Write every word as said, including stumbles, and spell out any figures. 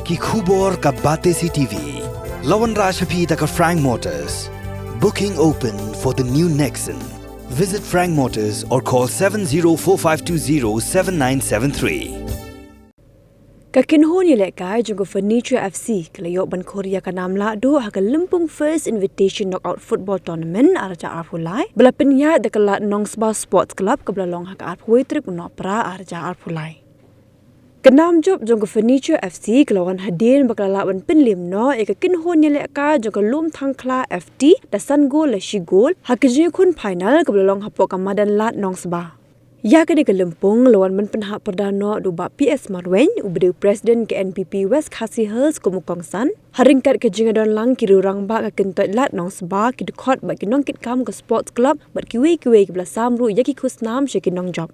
Ki khubor ka Batesi T V. La wanrah sha phi da ka Frank Motors. Booking open for the new Nexon. Visit Frank Motors or call seven zero four five two zero seven nine seven three. Ka kynhun ïalehkai jong ka Furniture F C ka la ïoh ban khur ïa ka nam lahduh ha ka Lympung First Invitation Knockout Football Tournament ar hajar arphew lai ba la pynïaid da ka Lad Nongsba Sports Club kaba la long ha ka arphew wei tarik u Nohprah ar hajar arphew lai. Ka nam jop jong ka Furniture F C ka la wan hadien ba ka la lah ban pynliem noh ïa ka kynhun ïalehkai jong ka Lumthangkhla F T da san gol la shi gol ha ka jingïakhun final kaba la long hapoh ka madan Lad Nongsba. Ïa kane ka lympung la wan ban pynhap pyrda noh da u Bah P S Marwein, uba dei u President ka N P P West Khasi Hills kum u kongsan. Ha ryngkat ka jingïadon lang ki riew rangbah ka kyntoit Lad Nongsba, ki dkhot bad ki nongkitkam ka Sports Club bad kiwei kiwei kiba la sam ruh ïa ki khusnam sha ki nongjop.